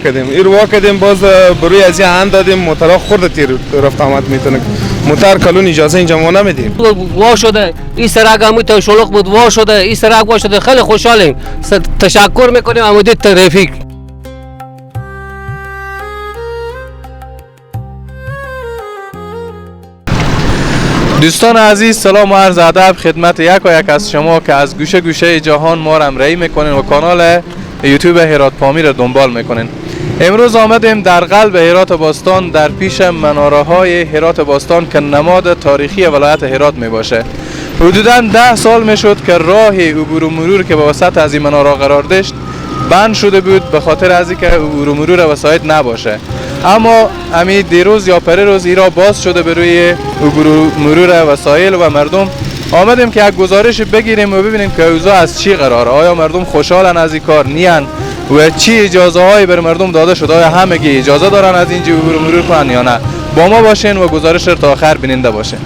کردیم ایر وا کردیم، باز بروی از این دادیم موترها خورد تیر رفت آمد میتونه. موتر کلون اجازه اینجا ما نمیدیم. وا شده این سرک هم تو شلوغ بود، وا شده این سرک وا شده، خیلی خوشحالیم، تشکر میکنیم عمودی ترافیک. دوستان عزیز، سلام و عرض ادب خدمت یک و یک از شما که از گوشه گوشه جهان ما را همراهی میکنین و کانال یوتیوب هرات پامیر را دنبال میکنین. امروز آمدیم در قلب هرات باستان، در پیش مناره های هرات باستان که نماد تاریخی ولایت هرات می باشه. حدوداً 10 سال میشد که راه عبور و مرور که به وسط از این مناره قرار داشت بند شده بود، به خاطر از اینکه عبور و مرور وسایط نباشه. اما امی دیروز یا پریروز ایرا باز شده به روی عبور و مرور وسایل و مردم. آمدیم که یک گزارش بگیریم و ببینیم که اوضاع از چی قراره، آیا مردم خوشحالن از این کار نیان و چی اجازه هایی بر مردم داده شده، آیا همگی اجازه دارن از اینجا عبور و مرور کنن یا نه. با ما باشین و گزارش رو تا آخر بیننده باشین.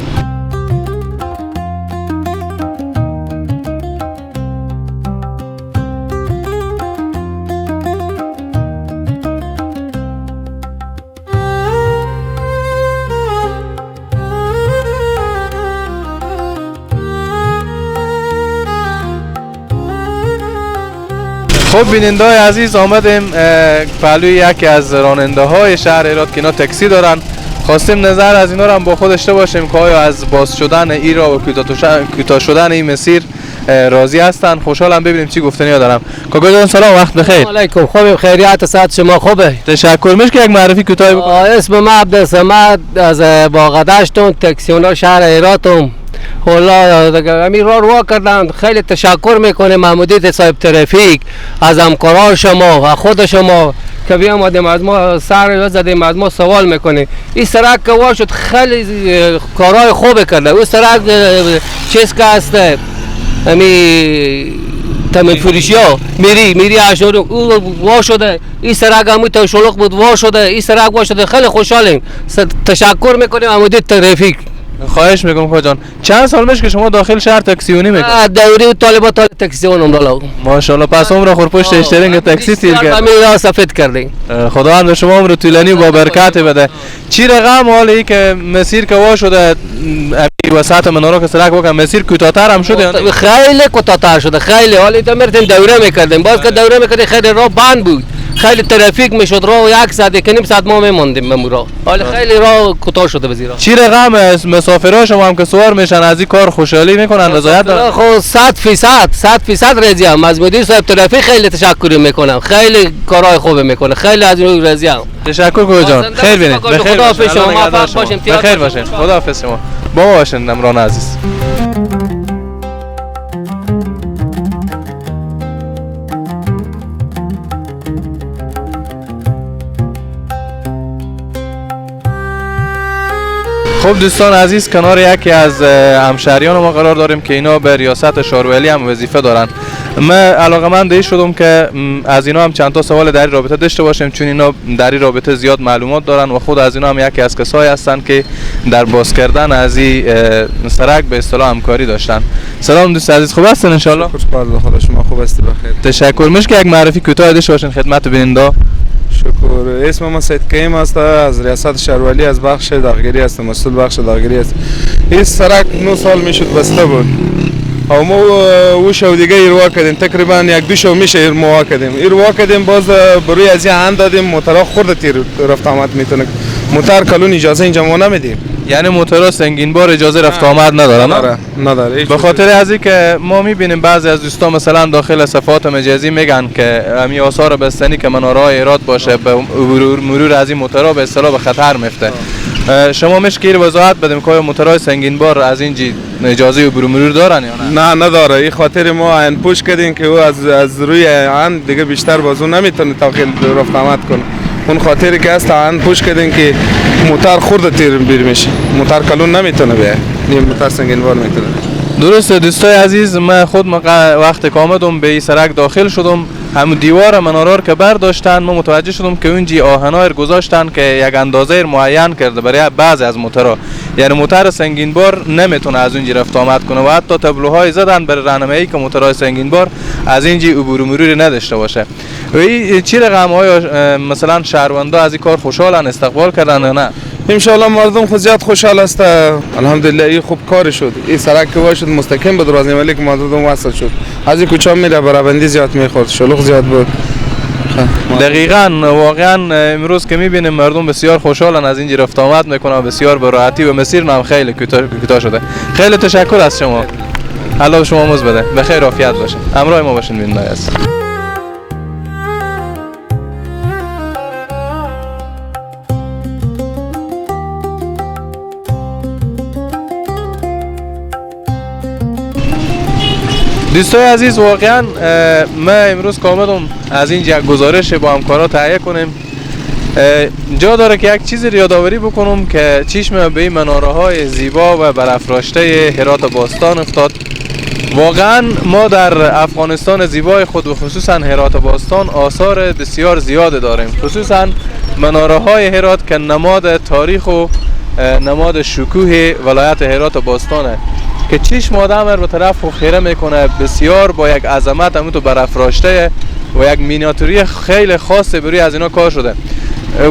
خب بیننده های عزیز، آمدیم پهلوی یکی از راننده های شهر هرات که اینا تاکسی دارن. خواستیم نظر از اینا رو هم با خود داشته باشیم که آیا از باز شدن ای را و کوتاه شدن این مسیر راضی هستن. خوشحالم ببینیم چی گفتنی ها دارم. کاکا جان سلام، وقت بخیر. علیکم، خوبیم، خیریت، صحت شما خوبه؟ تشکر. میشه که یک معرفی کوتاه بکنید؟ اسم من عبدالصمد از باغدشتم، تاکسیونا شهر هراتم. والا همین راه رو کردن، خیلی تشکر میکنه محمودی صاحب ترافیک از همکاران شما و خود شما که بیامدیم از ما سر زدیم، از ما سوال میکنیم. این سرک که وا شد خیلی کارهای خوب کرده. اون سرک چیز که هست همی تمن فروشی ها میری عشور او وا شده، این سرک هم تو شلوغ بود وا شده، این سرک وا شده، خیلی خوشحالیم، تشکر میکنیم عمودی ترافیک. خواهش میکنم خواهش جان. چند سال میشه که شما داخل شهر تاکسیونی میکنید؟ دوری طالبا طالب تاکسیونم لالا. ماشاءالله، پس عمر خور پشت اشترینگ تاکسی تیر کرد. همین سفید کردیم. خدا هم شما عمر طولانی با برکت بده. چی رقم حالی که مسیر که وا شده وسط مناره که سرک وکم مسیر کوتاه‌تر هم شده؟ خیلی کوتاه‌تر شده، خیلی. حالی تا میرفتیم دوره میکردیم، باز که دوره میکردیم خیلی راه بند بود، خیلی ترافیک میشد، راه یک ساعت یک نیم ساعت ما میموندیم ممورا. حالا خیلی راه کوتاه شده بزیرا. چی رقم مسافرها شما هم که سوار میشن از این کار خوشحالی میکنن، رضایت دارن؟ خب 100% راضی ام. از مدیر صاحب ترافیک خیلی تشکر میکنم، خیلی کارهای خوب میکنه، خیلی از اون راضی ام. تشکر کوه جان، خیر بینید. خدا حافظ شما، موفق باشین. بخیر باشین، خدا حافظ شما. با ما باشین نمران عزیز. خب دوستان عزیز، کنار یکی از همشهریان ما قرار داریم که اینا به ریاست شاروالی هم وظیفه دارن. من علاقه‌مند شدم که از اینا هم چند تا سوال در این رابطه داشته باشیم، چون اینا در این رابطه زیاد معلومات دارن و خود از اینا هم یکی از کسایی هستن که در باز کردن از این سرک به اصطلاح همکاری داشتن. سلام دوست عزیز، خوب هستین ان شاء الله؟ خوش خدا شما خوب هستی؟ بخیر. تشکر. میشه که یک معرفی کوتاه داشته باشین خدمت بیننده؟ شکر. اسم من سید قیم است، از ریاست شهروالی، از بخش داغگیری است، مسئول بخش داغگیری است. این سرک 9 سال میشد بسته بود او ما او شو دیگه ایروا کردیم، تقریبا یک دو شو میشه ایروا کردیم، ایروا کردیم، باز بروی از این دادیم موترها خورد تیر رفت آمد میتونه. موتر کلون اجازه اینجا ما نمیدیم. یعنی موتورها سنگین بار اجازه رفت آمد ندارن؟ نداره. به خاطر از اینکه ما میبینیم بعضی از دوستان مثلا داخل صفحات مجازی میگن که امی آثار بستنی که مناره هرات باشه به مرور از این موتورها به اصطلاح به خطر میفته. شما میشه که وضاحت بدیم که آیا موتورهای سنگین بار از اینجا اجازه عبور مرور دارن یا نه؟ نه نداره. این خاطر ما این پوش کردیم که او از روی آن دیگه بیشتر بازو نمیتونه داخل رفت آمد کنه. اون خاطری که است آن پوش کردیم که موتر خورد تیر بیر میشه، موتر کلون نمیتونه بیه، نیم موتر سنگین بار میتونه. درسته دوستای عزیز، من خود وقت که آمدم به این سرک داخل شدم، هم دیوار منارار که برداشتن، ما متوجه شدم که اونجی آهنای گذاشتن که یک اندازه معین کرده برای بعضی از موترها، یعنی موتر سنگین بار نمیتونه از اونجی رفت آمد کنه و حتی تابلوهای زدن برای راهنمایی که موترهای سنگین بار از اینجی عبور و مرور نداشته باشه. و این چی رقم های مثلا شهروندا از این کار خوشحالن، استقبال کردن یا نه؟ انشالله مردم خود زیاد خوشحال است، الحمدلله. این خوب کار شد، این سرک که شد مستقیم به دروازه ملک مردم وصل شد. از این کوچه میره برابندی زیاد میخورد، شلوغ زیاد بود. دقیقاً واقعا امروز که میبینیم مردم بسیار خوشحالن از اینجا رفت آمد میکنن، بسیار به راحتی و مسیر هم خیلی کوتاه شده. خیلی تشکر از شما، الله شما موز بده، به خیر عافیت باشه. همراه ما باشین بیننده‌های عزیز. دوستای عزیز، واقعا ما امروز که آمدم از اینجا یک گزارش با همکارا تهیه کنیم، جا داره که یک چیزی رو یادآوری بکنم که چشم به این مناره های زیبا و برافراشته هرات باستان افتاد. واقعا ما در افغانستان زیبای خود و خصوصا هرات باستان آثار بسیار زیاد داریم، خصوصا مناره های هرات که نماد تاریخ و نماد شکوه ولایت هرات باستانه که چشم آدم رو به طرف خیره میکنه، بسیار با یک عظمت همون تو برافراشته و یک مینیاتوری خیلی خاص بروی از اینا کار شده.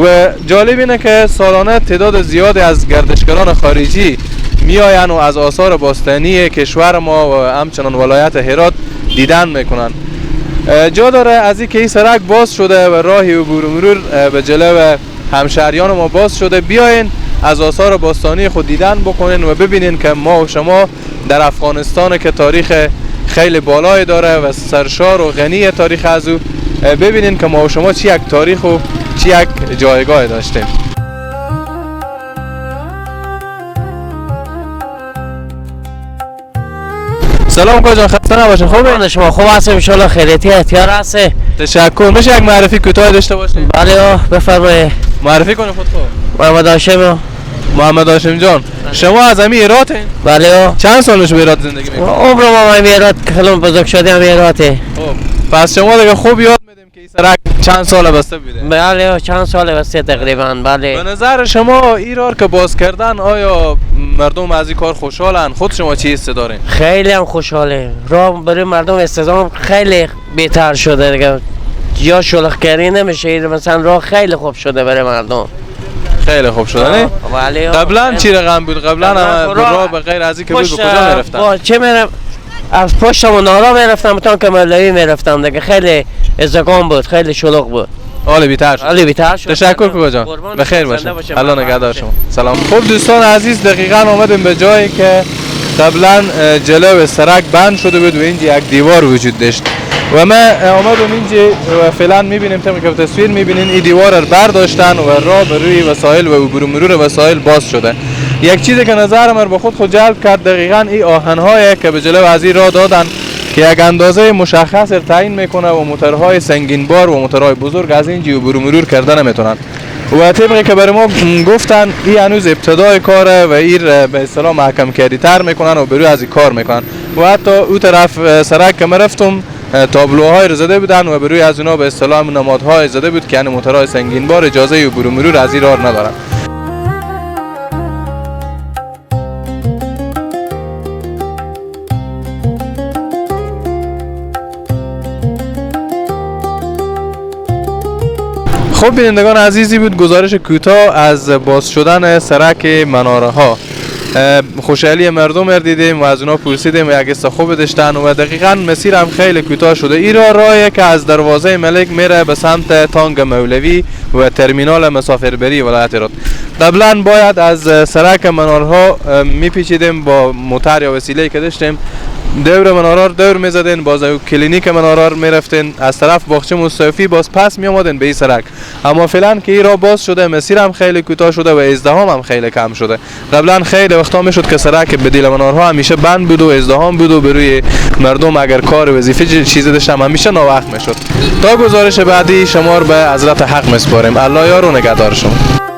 و جالب اینه که سالانه تعداد زیادی از گردشگران خارجی میآیند و از آثار باستانی کشور ما و همچنان ولایت هرات دیدن میکنن. جا داره از اینکه این سرک باز شده و راهی عبور و مرور به جلو همشهریان ما باز شده، بیاین از آثار باستانی خود دیدن بکنین و ببینین که ما و شما در افغانستان که تاریخ خیلی بالای داره و سرشار و غنی تاریخ از او، ببینین که ما و شما چی یک تاریخ و چی یک جایگاه داشتیم. سلام آقا جان، خسته نباشین. خوبه شما؟ خوب هستم ان شاء الله، خیریتی اختیار هست. تشکر. میشه یک معرفی کوتاه داشته باشیم؟ بله بفرمایید. معرفی کنید خود. محمد هاشم. محمد هاشم جان، شما از همین هراتین؟ بله. چند سال میشه به هرات زندگی میکنید؟ عمر ما همین هرات، خیلی بزرگ شدیم همین هراته. خب پس شما دیگه خوب یاد میدیم که این سرک چند سال بسته بوده؟ بله چند سال بسته تقریبا. بله. به نظر شما این راه که باز کردن، آیا مردم از این کار خوشحالن؟ خود شما چی حس دارین؟ خیلی هم خوشحالیم. راه برای مردم استزام خیلی بهتر شده دیگه، یا شلوغ کردی نمیشه، مثلا راه خیلی خوب شده برای مردم. خیلی خوب شده نه؟ بله. قبلا چی رقم بود؟ قبلا راه به غیر از این که بود به کجا میرفتن؟ چه میرم از پشت مناره میرفتم تا که مولوی میرفتم دیگه، خیلی ازدگام بود، خیلی شلوغ بود. حال بی‌تر شد. حال بی‌تر شد. تشکر کوکا جان. به خیر باشه. الله نگهدار شما. سلام. خب دوستان عزیز، دقیقاً آمدیم به جایی که قبلا جلو سرک بند شده بود و اینجا یک دیوار وجود داشت و من آمدم اینجا و فعلا میبینیم طبق که تصویر میبینین این دیوار رو برداشتن و راه به روی وسایل و عبور و مرور وسایل باز شده. یک چیزی که نظر من به خود جلب کرد دقیقاً این آهن‌هایی که به جلو از این راه دادن که یک اندازه مشخص تعیین میکنه و موتورهای سنگین بار و موتورهای بزرگ از اینجا عبور و مرور کرده نمیتونن. و طبقی که برای ما گفتن این هنوز ابتدای کاره و این به اصطلاح محکم کاری تر میکنن و بروی از این کار میکنن. و حتی او طرف سرک که من رفتم تابلوهای رو زده بودن و بروی از اونا به اصطلاح نمادهای زده بود که یعنی موتورهای سنگین بار اجازه عبور و مرور از این راه ندارن. خب بینندگان عزیزی بود گزارش کوتاه از باز شدن سرک مناره ها. خوشحالی مردم رو دیدیم و از اونا پرسیدیم و یک حس خوب داشتن و دقیقاً مسیر هم خیلی کوتاه شده. این راهی که از دروازه ملک میره به سمت تانگ مولوی و ترمینال مسافربری ولایت هرات. قبلا باید از سرک منارها میپیچیدیم با موتر یا وسیله‌ای که داشتیم، دور منارار دور میزدین، باز کلینیک منارار میرفتین، از طرف باغچه مستوفی باز پس میامدین به این سرک. اما فعلا که این راه باز شده، مسیر هم خیلی کوتاه شده و ازدحام هم خیلی کم شده. قبلا خیلی وقتا میشد که سرک به دیل منارها همیشه بند بود و ازدحام بود و بروی مردم اگر کار وظیفه چیزی داشتن همیشه ناوقت میشد. تا گزارش بعدی شما رو به حضرت حق میسپاریم. الله یار و نگهدار شما.